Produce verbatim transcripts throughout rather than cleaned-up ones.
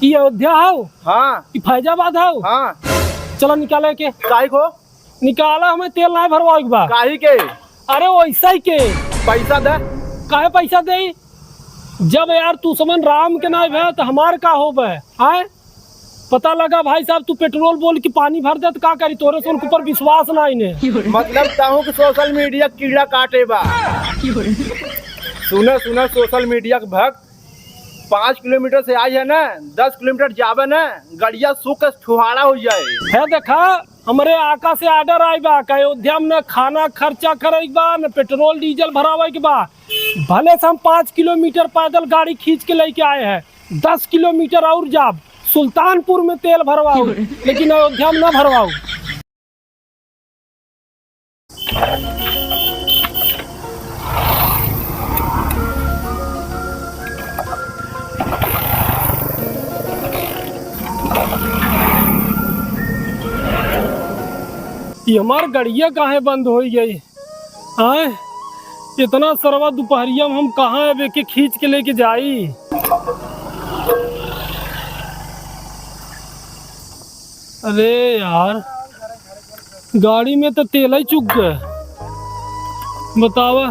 ई अयोध्या हौ? हाँ। ई फैजाबाद हौ? हाँ। चला निकाले के। काहे को? निकाला, हमें तेल नाहीं भरवावे के बा। काहे के? अरे वैसे ही के। पैसा दे। काहे पैसा दे? जब यार तू समन राम के नाहीं भे तो हमार का होबे? आए? पता लगा भाई साहब, तू पेट्रोल बोल के पानी भर दे तो का करी? तोरे से उनके ऊपर विश्वास नाहीं ने। मतलब कहूँ कि सोशल मीडिया कीड़ा काटे बा। सुना, सुना, सोशल मीडिया के भक्त, पाँच किलोमीटर से आई है ना, दस किलोमीटर जाबे ना, गड़िया सूख के छुहाड़ा हो जाए। है देखा, हमरे आका से ऑर्डर आई बा कि अयोध्या में न खाना खर्चा करे के बा, न पेट्रोल डीजल भरावे के बा। भले से हम पाँच किलोमीटर पैदल गाड़ी खींच के लेके आए हैं, दस किलोमीटर और जाब, सुल्तानपुर में तेल भरवाओ, लेकिन अयोध्या में ना भरवाओ। ये हमार गड़िया काहे बंद होइ गई? आय, इतना सरवा दुपहरिया में हम कहाँ अब एके खींच के लेके जाई? अरे यार, गाड़ी में तो तेल ही चुक गए। बतावा,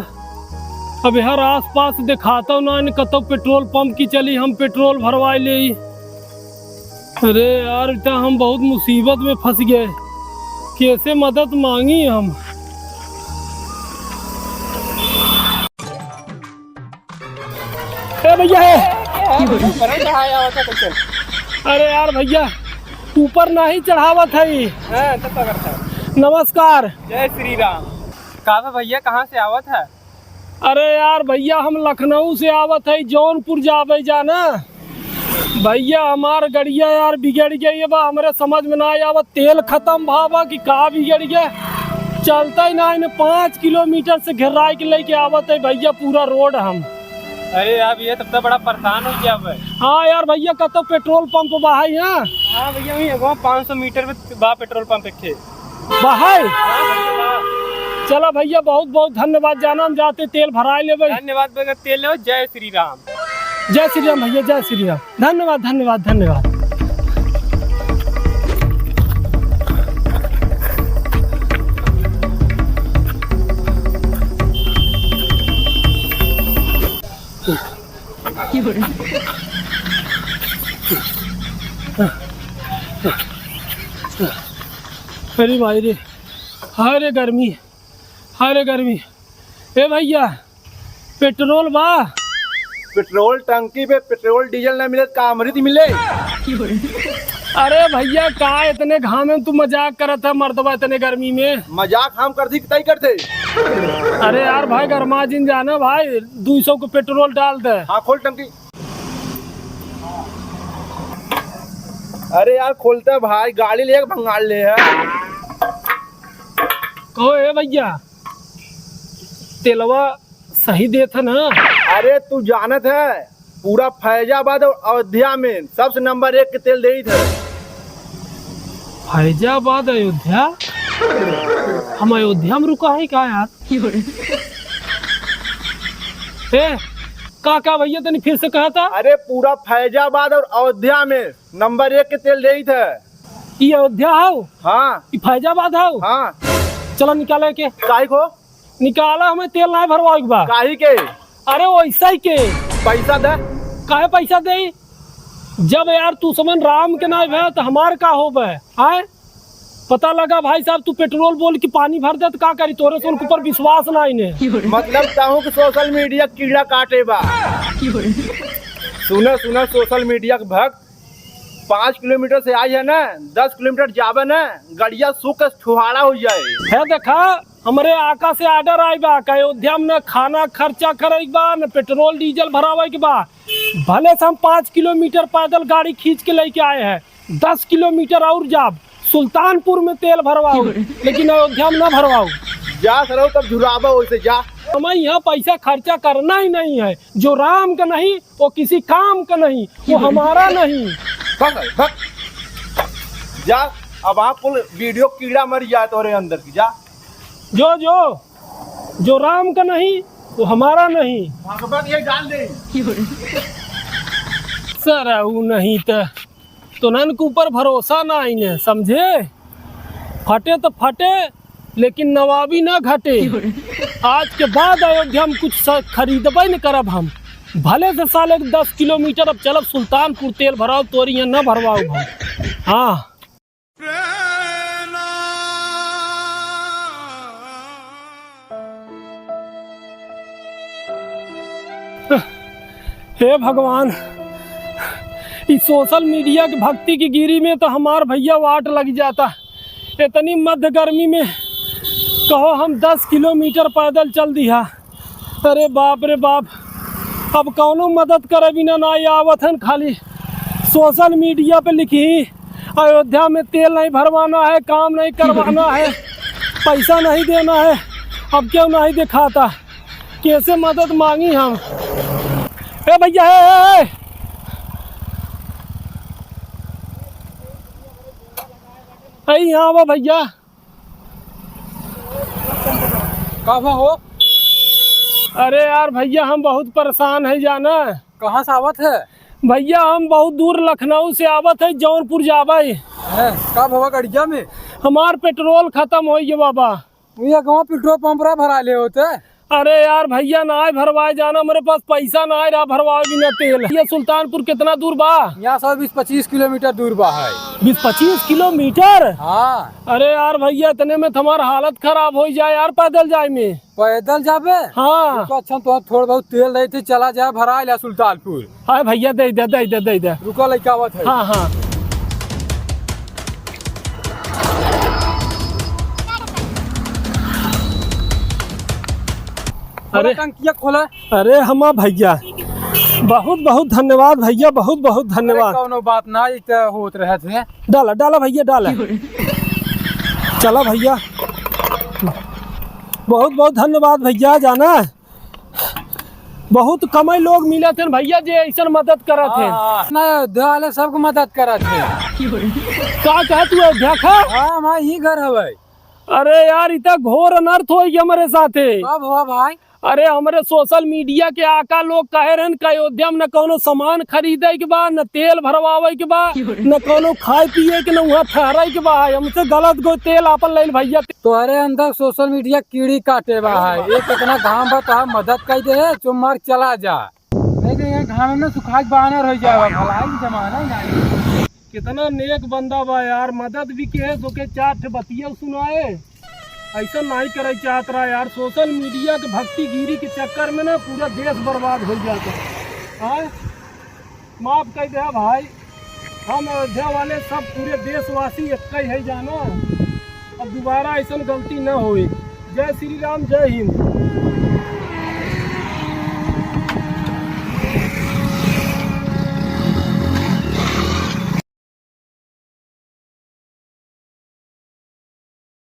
अब यार आसपास देखाता ना, न कतौ पेट्रोल पंप की चली, हम पेट्रोल भरवाए ले। अरे यार, बेटा, हम बहुत मुसीबत में फंस गए, कैसे मदद मांगी हम? ए भैया, ए! अरे यार भैया, ऊपर नहीं चढ़ावत है। हाँ, तब का करता है? नमस्कार। जय श्री राम। का बा भैया, कहाँ से आवत है? अरे यार भैया, हम लखनऊ से आवत है, जौनपुर जाबे जाना। भैया, हमार गड़िया यार बिगड़ गई बा, हमरे समझ में ना आवत, तेल खतम भा बा कि का बिगड़ गया, चलता ही ना। इन्हें पाँच किलोमीटर से घेराई के लेके आवत है भैया, पूरा रोड हम। अरे यार भैया, तब तो बड़ा परेशान हो गया बा। हाँ यार भैया, कतौ पेट्रोल पंप बा है यहाँ? हाँ भैया, वहीं एगो पाँच सौ मीटर में बा पेट्रोल पंप एक ठे। बा है? हाँ भैया, बा। चला भैया, बहुत बहुत धन्यवाद, जाना हम जाते तेल भराए लेबे। धन्यवाद भैया, तेल लेबे। जय श्री राम। जय श्री राम भैया, जय श्री राम। धन्यवाद, धन्यवाद, धन्यवाद। अरे भाई रे, हाय रे गर्मी, हाय रे गर्मी। ए भैया, पेट्रोल बा? पेट्रोल टंकी पे पेट्रोल डीजल ना मिले, का अमृत मिले? अरे भैया, का इतने घाम में तू मजाक करत है मर्दवा, इतने गर्मी में? मजाक हम करती कि तई करते? अरे यार भाई, गरमा जिन जाना भाई, दो सौ को पेट्रोल डाल दे। हाँ, खोल टंकी। अरे यार, खोलता भाई, गाड़ी ले भंगाल ले है। कहो ए भैया, तेलवा सही देत है ना? अरे तू जानत है, पूरा फैजाबाद और अयोध्या में सबसे नंबर एक के तेल देत है। फैजाबाद, अयोध्या? हम अयोध्या में रुका है का यार? ए, का, का भैया, तनी फिर से कहा था? अरे पूरा फैजाबाद और अयोध्या में नंबर एक के तेल देत है। ई अयोध्या हौ? हाँ। ई फैजाबाद हौ? हाँ। चला निकाले के। काहे को? निकाला, हमें तेल नाहीं भरवावे के बा। काहे के? अरे वैसे ही के। पैसा दे। काहे पैसा दे? जब यार तू समन राम के नाहीं भे तो हमार का होबे? आए? पता लगा भाई साहब, तू पेट्रोल बोल के पानी भर दे तो का करी? तोरे से उनके ऊपर विश्वास नाहीं ने। मतलब कहूँ कि सोशल मीडिया कीड़ा काटे बा। सुना, सुना सोशल मीडिया के भक्त, पाँच किलोमीटर से आई है ना, दस किलोमीटर जाबे ना, गड़िया सूख के छुहाड़ा हो जाए। है देखा, हमरे आका से ऑर्डर आई बा कि अयोध्या में न खाना खर्चा करे के बा, न पेट्रोल डीजल भरावे के बा। भले से हम पाँच किलोमीटर पैदल गाड़ी खींच के लेके आए हैं, दस किलोमीटर और जाब, सुल्तानपुर में तेल भरवाओ, लेकिन अयोध्या में ना भरवाओ। जा सरऊ, तब झुराबा वैसे जा। हमें यहाँ पैसा खर्चा करना ही नहीं है। जो राम का नहीं, वो किसी काम का नहीं, वो हमारा नहीं। भाग, भाग। जा, अब आप कुल वीडियो कीड़ा मर जाए तोरे अंदर की, जा। जो, जो, जो राम का नहीं, वो हमारा नहीं। भाग, भाग, ये डाल दे। सरऊ नहीं तो। तोनन के ऊपर भरोसा ना आईने, समझे? फटे तो फटे, लेकिन नवाबी ना घटे। आज के बाद अयोध्या में कुछ स-, खरीदबे न करब हम। भले से साले दस किलोमीटर अब चलब सुल्तानपुर, तेल भराओ, तोरी यहाँ ना भरवाओ हम। हाँ। हे भगवान, ई social media के भक्ति की गिरी में तो हमार भइया वाट लग जाता। इतनी मध्य गर्मी में कहो हम दस किलोमीटर पैदल चल दिहा। अरे बाप रे बाप, अब कौनो मदद करे बिना ना आवत हन, खाली social media पे लिखी, अयोध्या में तेल नहीं भरवाना है, काम नहीं करवाना है, पैसा नहीं देना है। अब क्यों नहीं दिखाता, कैसे मदद मांगी हम? ए भइया, ए, ए, ए। ए, यहाँ आवा भइया। का हुआ हो? अरे यार भइया, हम बहुत परेशान है जाना। कहाँ से आवत है? भइया, हम बहुत दूर लखनऊ से आवत है, जौनपुर जाबे। हैं, का भवा गड़िया में? हमार petrol खतम होइ गए बाबा। भइया, गाँव petrol pump रहा, भरा ले होते। अरे यार भइया, नाय भरवाए जाना, हमरे पास पैसा नाय रहा भरवाए बिना तेल। ये सुल्तानपुर कितना दूर बा? यहाँ से बीस पच्चीस किलोमीटर दूर बा है। बीस पच्चीस किलोमीटर? हाँ। अरे यार भइया, इतने में तो हमार हालत खराब होइ जाए यार, पैदल जाए में। पैदल जाबे? हाँ। तो अच्छा, तो थोड़ा बहुत तेल देते, चला जाए, भरा ले सुल्तानपुर। हाय भइया, दे दे, दे दे, दे दे। रुका, लइका आवत है। हाँ, हाँ। अरे। टंकिया खोला। अरे हमा भइया, बहुत बहुत धन्यवाद भइया, बहुत बहुत अरे धन्यवाद। कौनो बात ना, ई त होत रहत है। डाला, डाला भइया, डाला। चला भइया, बहुत बहुत धन्यवाद भइया, जाना बहुत कमई लोग मिलत हैं भइया, जे ऐसन मदद करत हैं। हाँ, हाँ। ना, अयोध्या वाले सबको मदद करत हैं। का कहा तू अयोध्या का? हाँ, हमारे ही घर हवे। अरे यार, इतना घोर अनर्थ होइ गया हमरे साथे। कब हुआ भाई? अरे, हमरे social media के आका लोग कहे रहन कि अयोध्या में न कौनो सामान खरीदे के बा, न तेल भरवावे के बा, न कौनो खाए पिए के, न वहाँ ठहरे के बा। हमसे गलत गो तेल आपन लेल भइया। तोहरे अंदर social media कीड़ी काटे बा है। ये कितना घाम बा, तोहार मदद कर दे, चुप मार चला जा। नहीं तो ये घाम में सुखा के बानर हो जाएगा, भलाई के जमाना ही नहीं। कितना नेक बंदा बा यार, मदद भी के, तो के चार ठे बतिया सुनाए। ऐसा नहीं करे चाहत रहा यार, social media के भक्ति गिरी के चक्कर में ना पूरा देश बर्बाद हो जाता। हाँ, माफ कर दे भाई, हम अयोध्या वाले सब पूरे देशवासी एक ही है जाना, अब दोबारा ऐसा गलती ना होए। जय श्री राम, जय हिंद।